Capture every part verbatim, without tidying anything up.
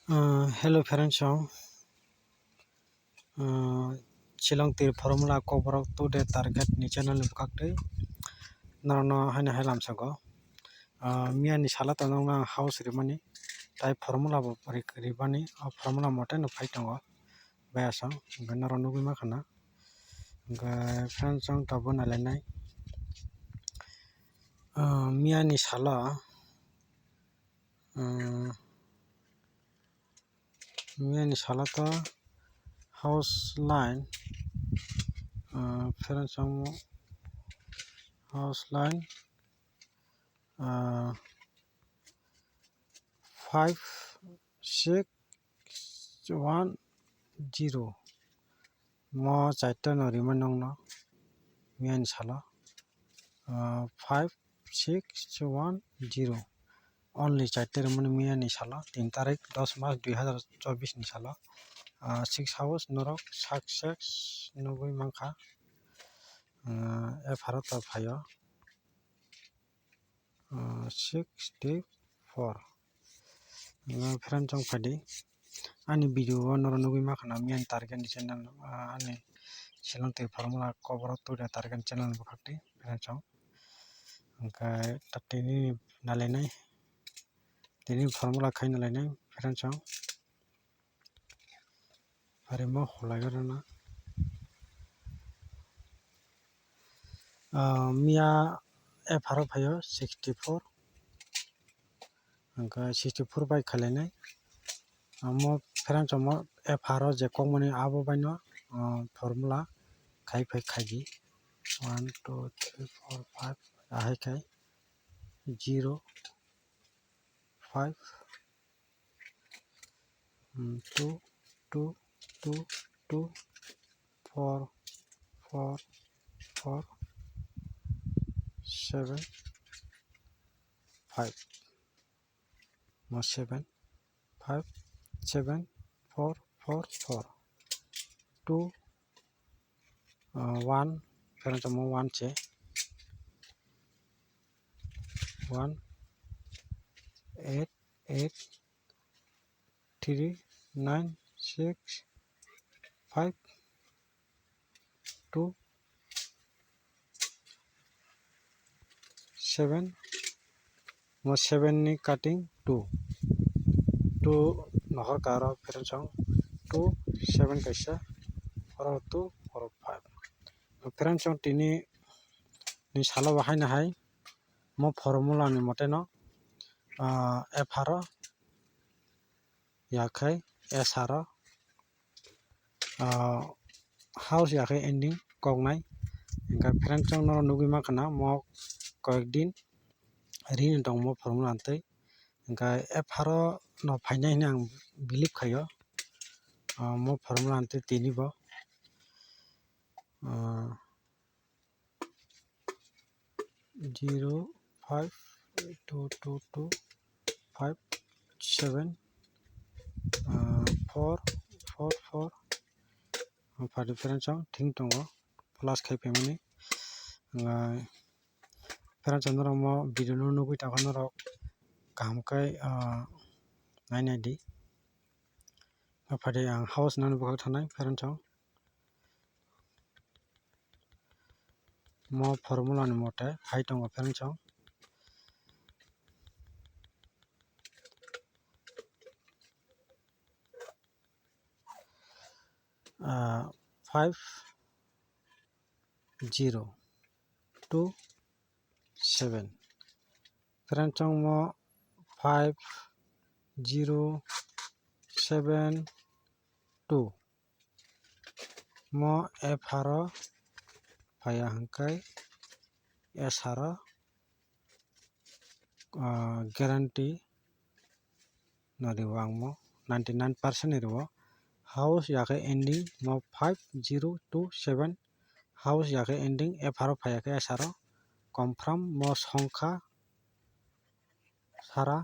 Uh, hello friends, song. Uh, Shillong Tir Formula Kokborok Today Target ni channel ni bwkhak twi norokno haino hai lamsago. Uh, miya ni salo to nokno ang house rimani, tai formula bo ri-, rimani, o formula mote no phai tongo. Bayasong, hwnkhe norok nugwi mankha na. Hwnkhe friends, song tabuk nailainai. Uh, miya ni salo, uh, Miya ni salo to house line, ah, friends, ang house line, ah, five six one zero. Mo chaita no rima nongno miya ni salo, ah, five six one zero. Only chaita rimani miya ni salo, tin tarik dos mas dui hazar chobbish ni salo, ah, six house norok success nugwi mankha, ah, epharo ta phaio, ah, sixty four. Ah, friends, song phaidi. Ani video o norok nugwi mankha na miya ni target ni channel, ah, ani Shillong Tir Formula Kokborok Today Target channel ni bwkhak twi, friends, song. Hwnkhe ta tini nalainai, tini formula khai nalainai, friends, song. Arimo hulai rwna. Ah, miya epharo phaio sixty four. Hwnkhe sixty four bai khailainai. Omo friends, omo epharo je kokmani abo baino, ah, formula khai phai khaidi. One, two, three, four, five, ahai khai zero, five, hmm, two, two, two, two, four, four, four, seven, five. Mo seven, five, seven, four, four, four, two, ah, one, friends, omo one se, one, eight, eight, three, nine, six, five, two, seven, mo seven ni cutting two, two nohor ka aro, friends, song two, seven kaisa, oro two, oro five. Friends, song tini ni salo bo haino hai mo formula ni mote no, ah, epharo yakhai esaro, ah, house yakhai ending koknai. Hwnkhe friends, chwng norok nugwi mankha na mo koyek din rini tongmo formula hwntwi. Hwnkhe epharo no phainai hwnwi ang believe khaio, ah, mo formula hwntwi tini bo, ah, zero five two two two five seven, ah, four four four. Phaidi friends, song thing tongo, plus khai phaimani. Ah, friends, song norok mo video no nugwi tongkha, norok kaham khe, ah, nai nai di. Phaidi ang house nani bwkhak thanai, friends, song. Mo formula ni mote hai tongo, friends, song. Ah, five zero two seven. Friends, song mo five zero seven two. Mo epharo phaiya hwnkhe esaro, ah, guarantee no rio ang mo ninety nine percent ni rio. House yakhe ending mo five zero two seven, house yakhe ending epharo phaiya khe esaro confirm mo songkha sara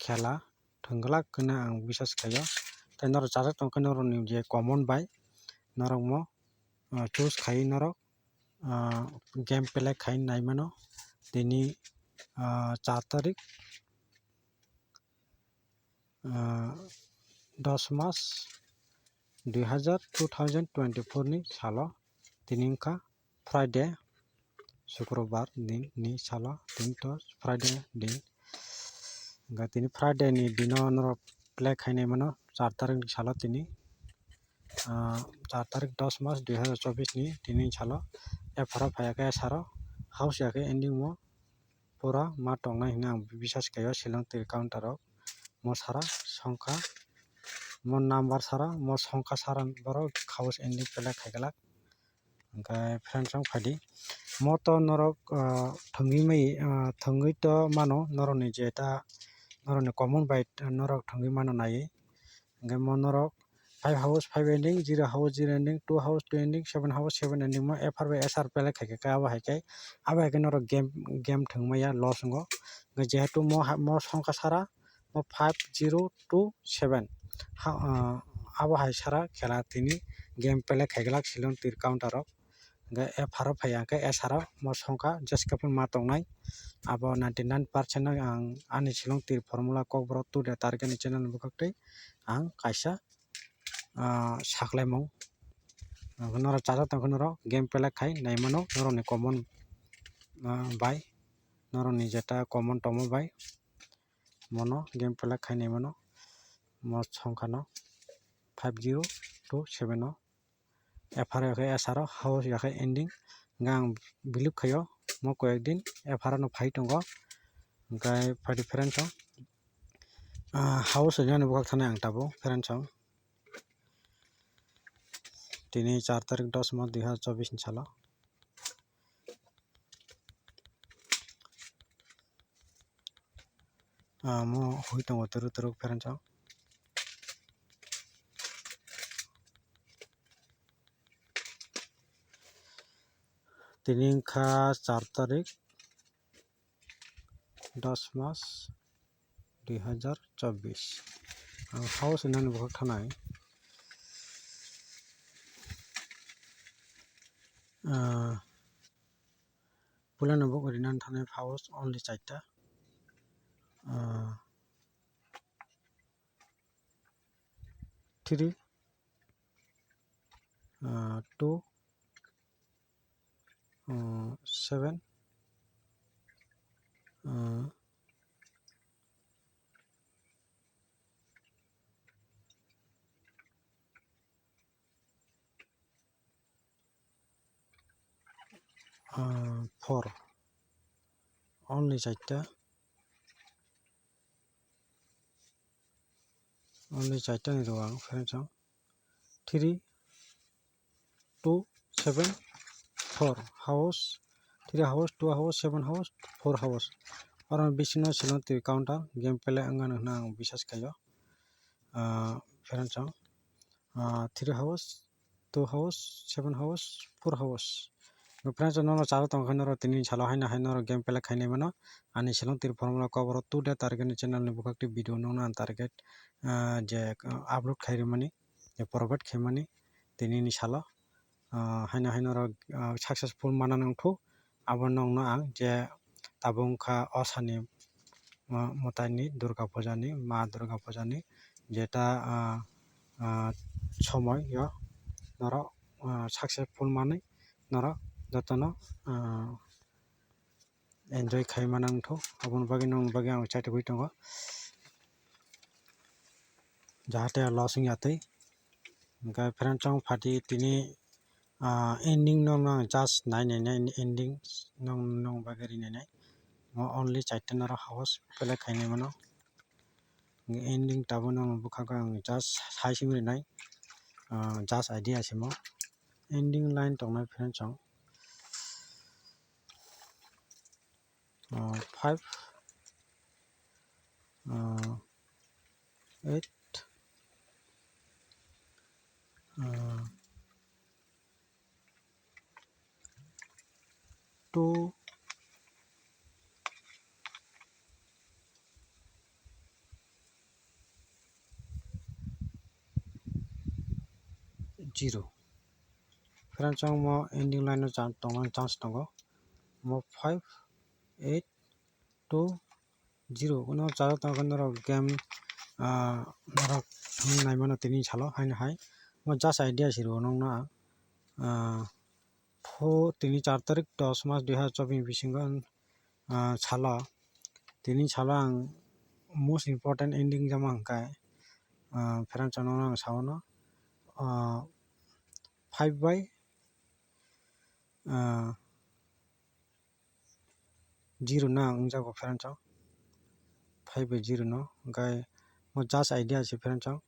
khela thwngwlak hwnwi ang bisas khaio. Tei norok chajak tongkhe norokni je common bai norok mo, ah, choose khai norok, ah, game play khai nai mano. Tini, ah, char tarik, ah, dos mas dui hazar, two thousand twenty-four ni salo, tini wngkha Friday, Sukrobar din ni salo, tini to Friday din. Hwnkhe tini Friday ni dino norok play khainai mano, char tarik ni salo tini, ah, char tarik dos mas dui hazar chobbish ni tini salo, apharo phaiya khe saro, house ya khe ending o pura ma tongnai hinwi ang bisas khaio, Shillong tir counter o mo sara songkha, mo number sara, mo songkha sara borok house ending play khaiglak. Hwnkhe friends, ang phaidi. Mo to norok, ah, thwngwi mai, ah, thwngwi to mano, norokni jeta, norokni common bai norok thwngwi mano naiwi. Hwnkhe mo norok five house five ending, zero house zero ending, two house two ending, seven house seven ending mo F R bai S R play khaikhe abo hai khe, abo hai khe norok game, game thwngmaya loss wngo. Hwnkhe jehetu mo ha-, mo songkha sara, mo five zero two seven. Ha, ah, abo hai sara khela tini game play khaiglak Shillong tir counter o. Hwnkhe apharo phaiya khe S R o mo songkha jeske phano ma tongnai. Abo ninety nine percent no ang ani Shillong tir formula kokborok two day target ni channel ni bwkhak twi ang kaisa, ah, saklaimung. Ang norok chajak tongkhe norok game play khai nai mano norokni common, ah, bai, norokni jeta common tongma bai. Mono game play khainai mano, mo songkha no five zero two seven o. Apharo yakhe S R o, house yakhe ending. Hwnkhe ang believe khaio, mo koyek din apharo no phai tongo. Hwnkhe phaidi friends o, ah, house ni ani bwkhak thanai ang tabuk friends o. Tini char tarik dos mas dui hazar chobbish ni salo. Ah, mo hui tongo twrwk twrwk friends o. Tini wngkha char tarik dos mas dui hazar chobbish. Ang house ni ani bwkhak thanai. Ah, Pulano bo rinani thani house only charta. Ah, three, ah, two, ah, seven, ah, ah, four, only charta, only charta ni rw ang friends ang three, two, seven, four house, three house, two house, seven house, four house. Oro bisino sino twi counter game play wngmano hwnna ang bisas khaio. Ah, friends ang, ah, three house, two house, seven house, four house. Friends, nono chalo tongkha norok tini salo haino hai norok game play khainai mano. Ani Shillong tir formula kokborok two day target ni channel ni bwkhak twi video nokno ang target, ah, je, ah, upload khairwmani, je provide khaimani tini ni salo, ah, haino haino rok, ah, successful manani wngkhu. Abo nokno ang je tabuk wngkha o sani, ah, mwtaini Durga Puja ni, Ma Durga Puja ni jeta, ah, ah, somoi o norok, ah, successful manwi norok jotono, ah, enjoy khai mano wngkhu, aboni bagwi nokni bagwi ang chaithogwi tongo, jahate loss wngya twi. Hwnkhe friends, chwng phaidi tini, ah, ending no, no just nai nai nai ending no, no bagwi ri nai nai. Mo only charta norok house play khainai mano. Ending tabuk no bwkhago ang just sai simi rinai, ah, just idea simo. Ending line tongnai friends, chwng. Ah, five, ah, eight, ah, two, zero. Friends, ang mo ending line o chance tongo, chance tongo. Mo five, eight, two, zero. Kuno chalo tongkhe norok game, ah, norok naimano tini salo haino hai. Mo just idea si rwo nokno ang. Ah, pho tini char tarik dos mas dui hazar chobbish bisingo, ah, salo, tini salo ang most important ending jama hwnkhe, ah, friends, nokno ang sao no, ah, five by, ah, zero no ang wngjago friends o, five by zero no, hwnkhe mo just idea se friends o,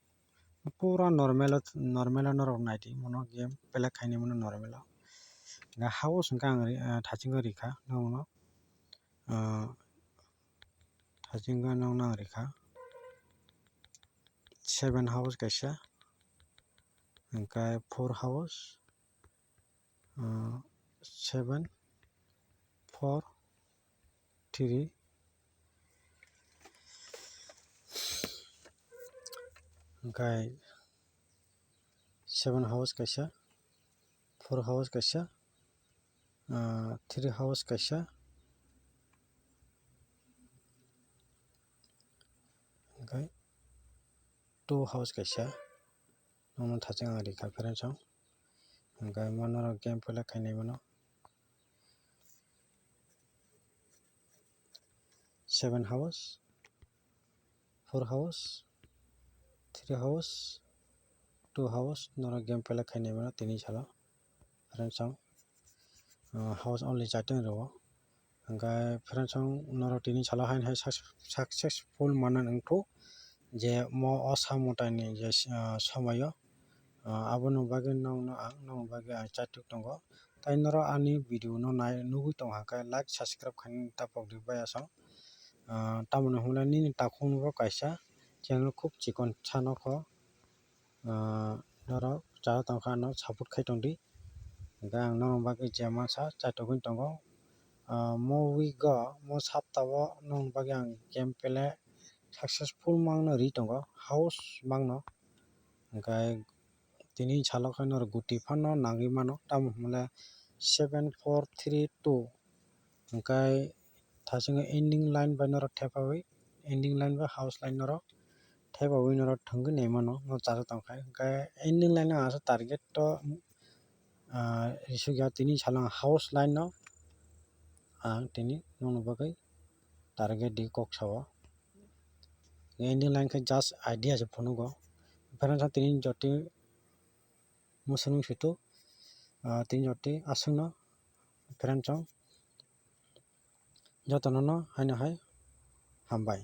pura normal o, normal o norok naidi, mono game play khainai mano normal o, hwnkhe house hwnkhe ang ri-, ah, thasingo rikha nokno, ah, thasingo nokno ang rikha seven house kaisa, hwnkhe four house, ah, seven, four, three, hwnkhe seven house kaisa, four house kaisa, ah, three house kaisa, hwnkhe two house kaisa. Nokno thasingo ang rikha friends o. Hwnkhe mo norok game play khainai mano. Seven house, four house, three house, two house, norok game play khainai mano tini salo. Friends o, ah, house only charta rwo. Hwnkhe friends o, norok tini salo haino hai success-, successful manna wngkhu je mo o samung taini je, ah, somoyo, ah, abono bagwi nokno ang, nokni bagwi ang chaithok tongo. Tai norok ani video no nai nugwi tong hakhe like subscribe khainani tapok di bai asong. Ah, tamoni hwnle nini takhuk no bo kaisa channel khub chikon sa nokho. Ah, norok cha tongkha ano support khai tongdi. Hwnkhe ang norok bagwi je mansa chaithogwi tongo. Ah, mo week o, mo sapta o nokni bagwi ang game play successful mangno ri tongo, house mangno. Hwnkhe tini salo khe norok guti phano nangwi mano, tamo hwnle seven four three two. Hwnkhe thasingo ending line bai norok thepawi, ending line bai house line norok thepawi norok thwngwi naimano, no chacha tongkha. Hwnkhe ending line no asa target to, ah, risukya tini salo ang house line no ang tini nokni bagwi target di kok sao. Ending line khe just idea se phunugo. Friends o tini jotoni musulung situ, ah, tini jotoni aswkno friends o jotono no haino hai hambai.